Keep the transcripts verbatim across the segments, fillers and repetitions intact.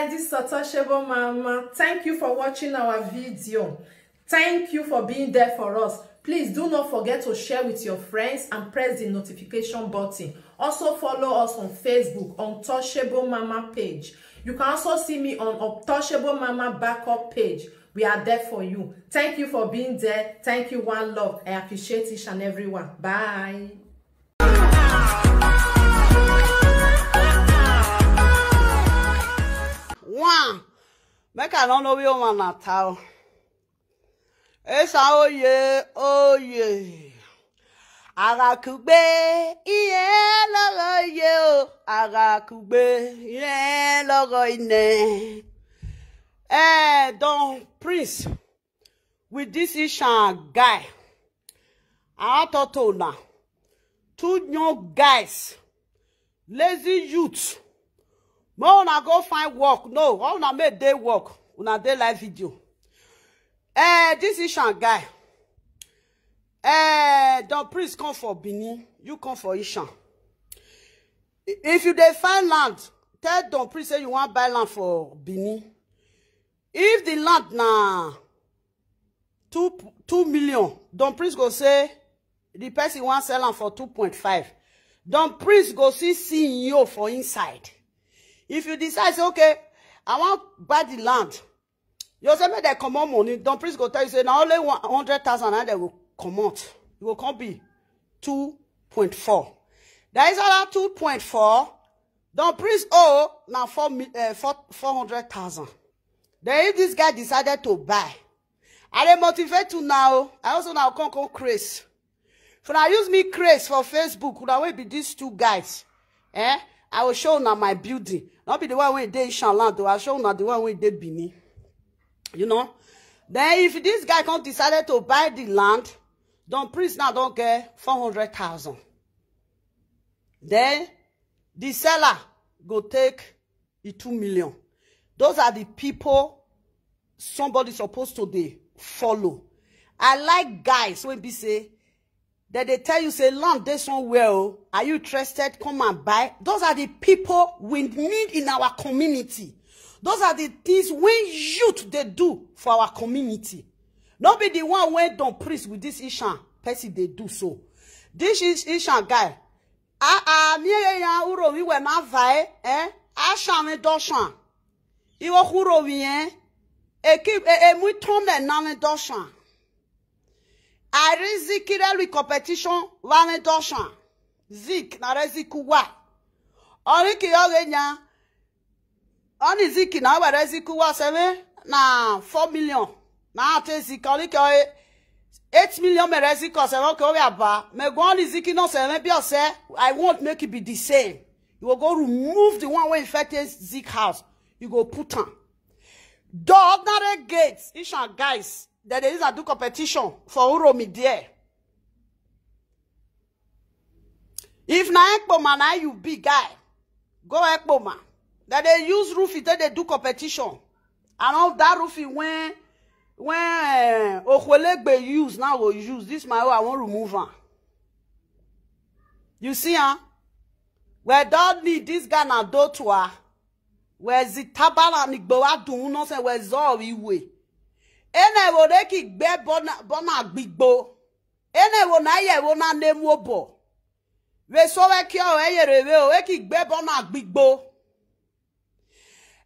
This is Untouchable Mama. Thank you for watching our video. Thank you for being there for us. Please do not forget to share with your friends and press the notification button. Also follow us on Facebook, Untouchable Mama page. You can also see me on Untouchable Mama backup page. We are there for you. Thank you for being there. Thank you, one love. I appreciate each and every one. Bye. One, make I no know where woman na town. Esa oye, oye. Arakugbe, iye loro iye o. Arakugbe, iye loro ine. Eh, Don Prince, with this Ishan guy. I wan talk to una. Two young guys, lazy youth. Make una go find work. No, all una make dey work. Una dey live video. Eh, this Ishan guy. Eh, Don Prince come for Benin. You come for Ishan. I- If you dey find land, tell Don Prince say you wan buy land for Benin. If the land na two, two million, Don Prince go say the person wan sell am for two point five. Don Prince go see C E O for inside. If you decide say, "Okay, I wan buy the land," you say make dem comot money. Don Prince go tell you say na only one hundred thousand na dem go comot. E go come be two point four. There is other two point four. Don Prince owe na four mi-, eh, four, four hundred thousand. Then if this guy decided to buy, I dey motivate you now. I also now come come craze. If una use me craze for Facebook, una wey be these two guys, eh? I will show una my building. Not be the one wey dey Ishan land, though. I show una the one wey dey Benin. You know? Then if this guy come decided to buy the land, Don Prince now don get four hundred thousand. Then the seller go take the two million. Those are the people somebody supposed to dey follow. I like guys wey be say, dem dey tell you say land dey somewhere o. Are you interested? Come and buy. Those are the people we need in our community. Those are the things wey youth dey do for our community. No be the one wey Don Prince with this Ishan person dey do so. This Ish-, Ishan guy, ah, ah, mi e ya uro mi we ma va e, eh? Ashan mi doshan. Iwo kuro mi, eh? Eki, e, e mu ton de na mi doshan. I read Zik re lui competition, wa mi doshan. Zik, na re Zik wa. Ori ki yo ge nya. Oni Zik na wa re Zik wa se me na four million. Na te Zik, ori ki o e eight million me re Zik o se me, okay, o ya ba. Me go oni Zik no se me bi o se. I want make it be the same. You go go remove the one wey infected Zik house. You go put am. The ordinary gates, Ishan guys, dem dey use am do competition for Uromi there. If na Ekpoma na you be guy, go Ekpoma. Dem dey use roofing take dey do competition. And all that roofing when, when, eh, Okwelegbe use, now go use. This my own, I wan remove am. You see, huh? We don need this guy na Dotua. We zi tabala ni gbo wa dun no se we zo iwe. Ene wo de ki gbe bona, bona gbigbo. Ene wo na ye wo na ne mu obo. We so we ki o e yere we o, e ki gbe bona gbigbo.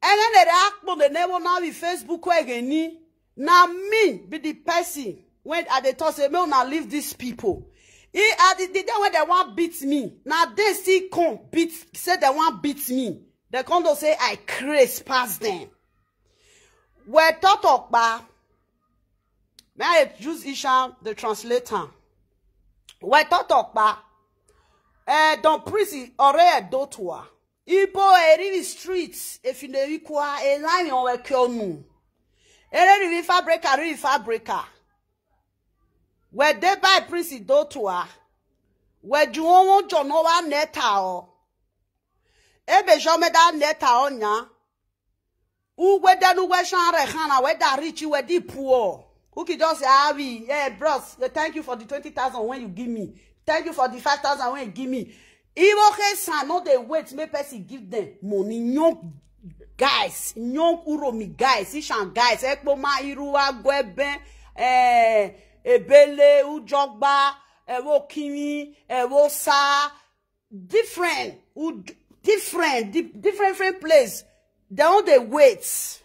Ene ne re akpo de ne wo na we Facebook we ge ni. Na me be the person when I dey talk say, "Make una leave these people." E, I, the, the day when dem wan beat me, na dem still come beat, say dem wan beat me. Dem come know say I craze pass dem. We talk talk pa. May I use Ishan the translator? We talk talk pa. Eh, Don Prince ore Dotua. Ibo eri the streets, if you dey equal a line on we kill nu. Ere ri fabrica, ri fabrica. We dey by Prince Dotua. We ju won jo no wa neta o. Ebe jo me da neta o nya. U we da nu we shan re khana, we da rich, we di poor. Who can just say, "Ah, we, yeah, bros, yeah, thank you for the twenty thousand when you give me. Thank you for the five thousand when you give me." Iwo ke san no dey wait, make person give them money. No, Guys, nyong uromi guys, ishan guys, ekpo ma iruwa gweben, eh, ebele ujogba, ewo kinyi, ewo sa, different, u- different, di- different, different place. They all dey wait.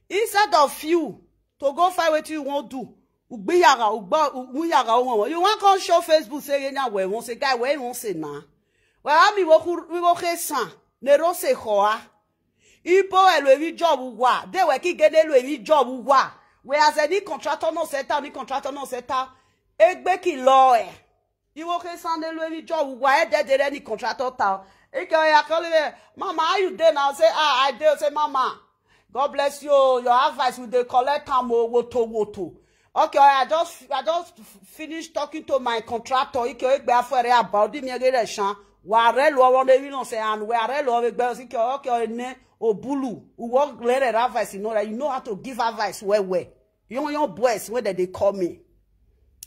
Instead of you to go find wetin you wan do, ugbiyara, ugba, ugbiyara, you wan come show Facebook say, "Yeah, we wan say, guy, we wan say na." Well, ami wo ku, we wo ke san, ne ro se khoa. Ibo elo evi job wa, de we ki gene elo evi job wa. Whereas any contractor no set out, any contractor no set out. Egbe ki lo e. Iwo ke san elo evi job wa, e de de any contractor ta. Ike oya call me, "Mama, how you dey now?" Say, "Ah, I dey." Say, "Mama, God bless you. Your advice we dey collect am o, woto woto." Okay, I just I just finish talking to my contractor. Ike egbe afere about the mere shan. Wa re lo won evi no say and we are lo we gbe. Ike, okay, ne obulu. We work later advice, you know that you know how to give advice well well. Young young boys when they, they call me.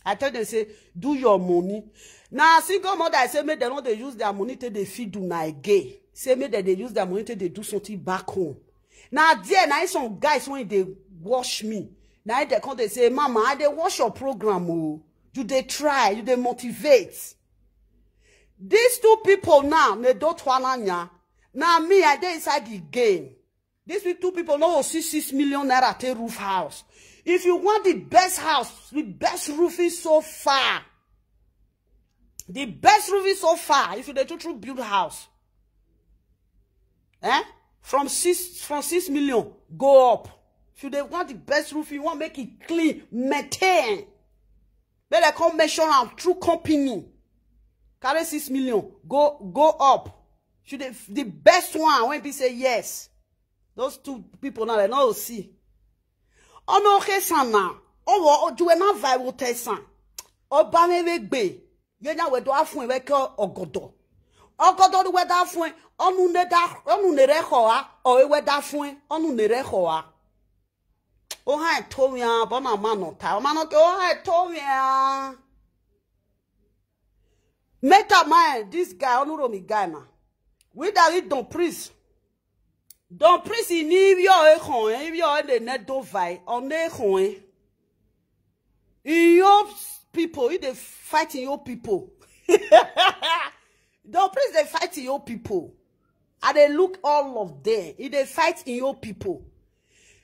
I tell them say, "Do your money." Now single mother, I say make dem no dey use their money till they feed una again. Say make dem dey use their money till they do something back home. Now there now some guys when they watch me. Now they come they say, "Mama, I dey watch your program o. You dey try, you dey motivate." These two people now, they don't wanna nya. Now me, I dey inside the game. These two people no go see six million naira take roof house. If you want the best house, the best roofing so far, the best roofing so far, if you dey true true build house, eh, from six from six million go up. If you dey want the best roofing, you want make it clean, maintain. Make dem come measure am through company. Carry six million, go go up. If you dey the best one when be say yes. Those two people now, they no see. Ono ke sana. Owo oju e na viral te san. Oba me we gbe. Ye nya we do afun we ke ogodo. Ogodo we da fun. Onu ne da, onu ne re khoa. O we da fun. Onu ne re khoa. O ha to mi a, bona mano ta. O mano ke o ha to mi a. Meta my this guy, Onuromi guy na. We that we don't priest. Don't priest in your home, if your the net do vai on the home. In your people, if they fight in your people. Don't priest they fight in your people. And they look all of them. If they fight in your people.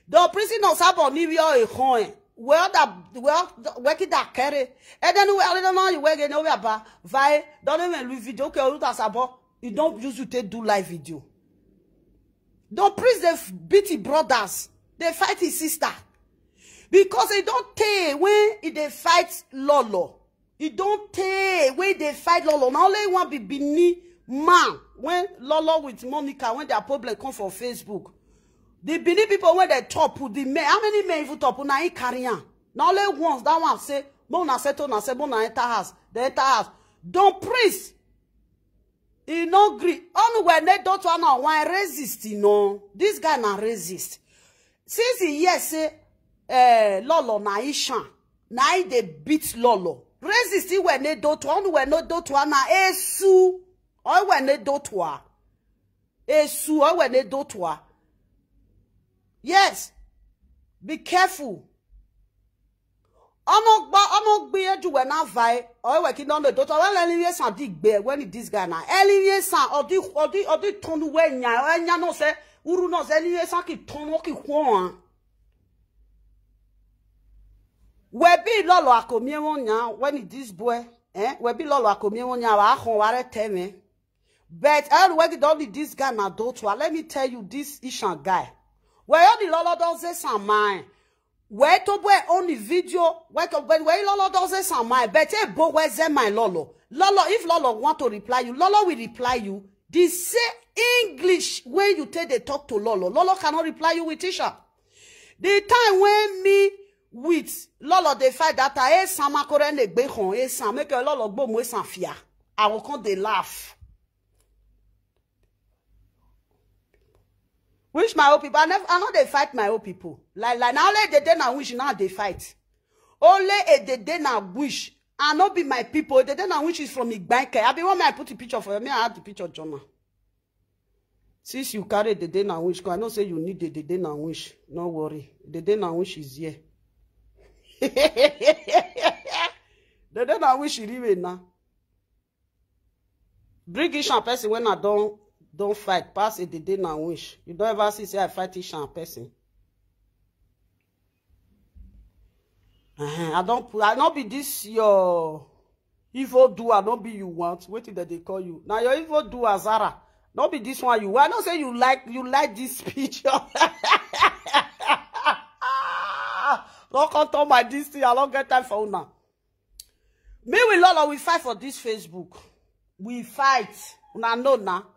The prison of Sabon ni we are a home. Well that well working that carry. And then we are not you work no we are by don't even Louis video okay, you that Sabon. You don't use you take do live video. Don't priest they beat his brothers. They fight his sister. Because they don't take when they fight Lolo. E don tey wey dey fight Lolo. Na only one be Benin man when Lolo with Monica when their problem come for Facebook. The Benin people when they top with the men. How many men even top? Na he carry am. Na only once that one say, "Mo na settle na say mo na enter house." They enter house. Don priest. He no gree. Onu we ne don to na why resist no. This guy na resist. Since he hear say eh, Lolo na Ishan, na he dey beat Lolo. Resist he we ne do to, onu we no do to na esu. O we ne do to a. Esu o we ne do to a. Yes. Be careful. Ono gba ono gbi eju we na vai. O we ki no ne do to. When any yes and dig be when this guy na. Any yes and odi odi odi tonu we nya. O nya no se uru no se any yes and ki tonu ki kwon. We be Lolo akomie won nya when this boy eh we be Lolo akomie won nya wa hon wa re teme. But I don't work on this guy na do to. Let me tell you this Ishan guy. Where only Lolo don say some mine. Where to boy only video. Where to when where Lolo don say some mine. But hey, boy, where's my Lolo? Lolo, if Lolo want to reply you, Lolo will reply you. The say English when you take the talk to Lolo. Lolo cannot reply you with Ishan. The time when me with Lolo dey fight that time, eh, Sam Akore ne gbe hon, eh, Sam make a Lolo gbo mo Sam fear. I will come dey laugh. Which my own people, I never, I no dey fight my own people. Like like now let the day now which now they fight. Only a the day now which I no be my people. The day now which is from Igbanke. I be one man I put the picture for me. I have the picture, Jonah. Since you carry the day na wish, 'cause I know say you need the day na wish. No worry. The day na wish is here. The day na wish is here now. Bring Ishan person when I don't don't fight. Pass it the day na wish. You don't ever see say I fight Ishan person. Uh-huh. I don't put I not be this your evil do I not be you want. Wait till they call you. Now your evil do Azara. Not be this one you. I don't say you like you like this picture. Don't come to my this thing. I don't get time for now. Me with Lolo, we fight for this Facebook. We fight. Una know now.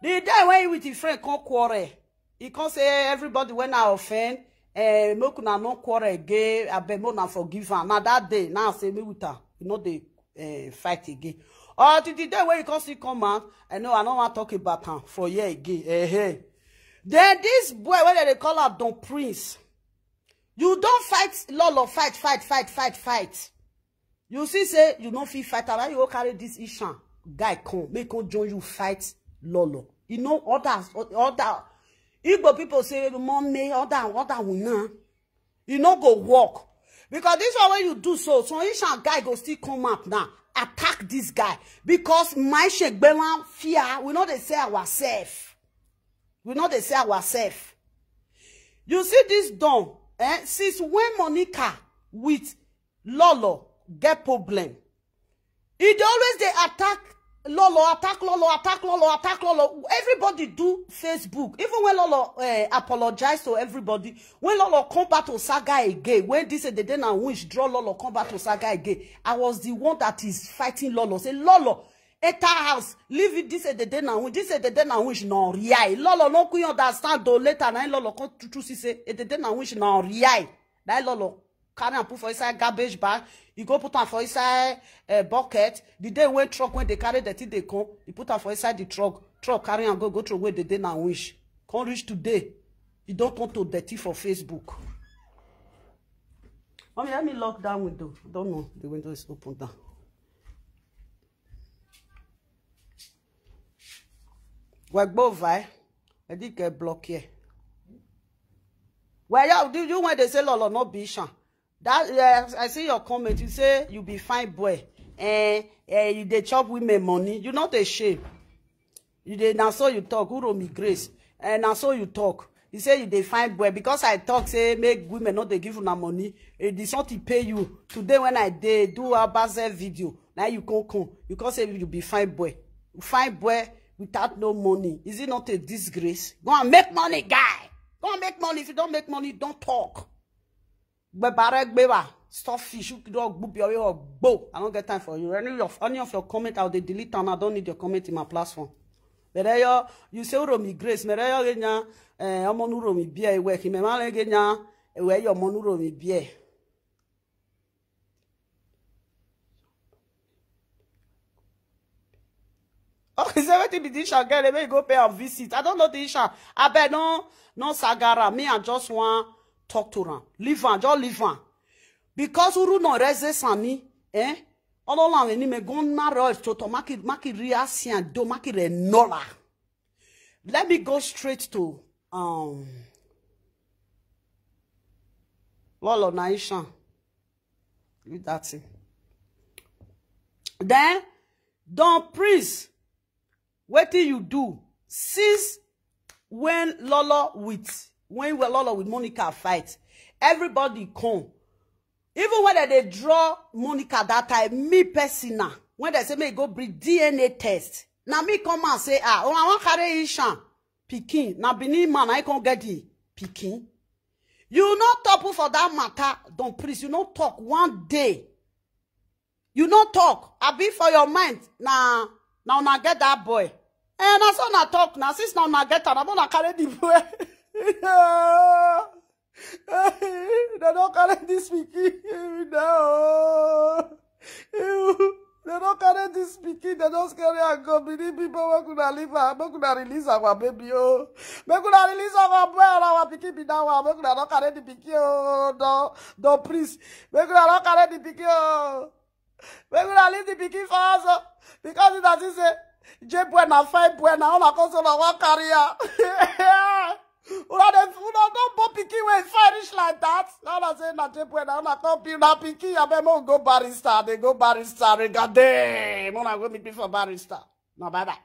The day when he with his friend come quarrel, he come say everybody when I offend, eh, make una no quarrel again. I beg una forgive am. Now that day, now I say me with her, you know they eh, fight again. Or till the day when you come see come out, I know I don't want to talk about her for year again. Eh, eh. Then this boy, whether they call her Don Prince, you don't fight Lolo, fight, fight, fight, fight, fight. You see, say you no fit fight am. Why you go carry this Ishan guy come, make come join you fight Lolo? You know others, other Igbo people say mommy, other, other woman. You no go work because this one when you do so, so Ishan guy go still come up now attack this guy because my shegbewan fear. We know they say ourselves. We know they say ourselves. You see this Don, eh? Since when Monica with Lolo get problem, he dey always dey attack Lolo, attack Lolo, attack Lolo, attack Lolo. Everybody do Facebook. Even when Lolo uh, apologize to everybody, when Lolo come back to saga again, when this the day now wish draw Lolo come back to saga again, I was the one that is fighting Lolo. Say Lolo, enter house, leave it. This the day now wish, this the day now wish no riai. Lolo no kun understand though later na Lolo come true true see say the day now wish no riai. That Lolo carry am put for inside garbage bag. You go put am for inside uh, bucket. The day when truck when they carry the thing they come, you put am for inside the truck. Truck carry am go go throw away the day now wish. Come reach today, you don't turn to dirty for Facebook. Mommy, let me lock that window. I don't know. The window is open down. Well, go by. I did get blocked here. Well, yeah, do you when they say Lolo not be Ishan? That uh, I see your comment. You say you be fine boy. Eh, eh, you dey chop women money. You not a shame. You dey now so you talk. Who me grace? And now so you talk. You say you dey fine boy because I talk say make women not they give una money. It is not to pay you. Today when I dey do a bazel video, now you come come. You come say you be fine boy. Fine boy without no money. Is it not a disgrace? Go and make money, guy. Go and make money. If you don't make money, don't talk. Gbebare gbeba. Stop fish. You don't gboop your way or gbo. I don't get time for you. Any of any of your comment, I'll delete and I don't need your comment in my platform. But you you say Uromi Grace, mere yo genya eh omo nu Uromi bia ewe ki me ma le genya ewe yo omo nu Uromi bia. Okay, say wetin be this Ishan girl? Make you go pay am visit. I don't know the Ishan. I bet no no sagara. Me I just want talk to her. Leave her, just leave her. Because uru no reze sani, eh? All along ni me go na royal to to maki maki ria sian do maki re nola. Let me go straight to um Lolo na Ishan. Leave that thing. Then Don Prince, wetin you do since when Lolo with when we Lolo with Monica fight? Everybody come. Even when they draw Monica that time, me personal, when they say me go bring D N A test, now me come and say ah, oh I wan carry Ishan pikin. Now Benin man I can get the pikin. You not topple for that matter, Don Prince. You not talk one day. You not talk. I be for your mind. Nah, now na get that boy. And I saw na talk now. Since now na get am, I wanna carry the boy. They don't carry this pikin now. They don't carry this pikin. They don't carry and go. Believe people who could live and who could release our baby. Oh, we could release our boy and our pikin be that one. We could not carry the pikin. Oh, no, no, please. We could not carry the pikin. Oh, we could leave the pikin for us. Oh, because it doesn't say J boy na fine boy na una come say una wan carry am. Una dey una go born pikin wey fine reach like that. Na una say na J boy na una come be una pikin abeg make we go barrister dey go barrister regade make una go meet me for barrister. Na bye bye.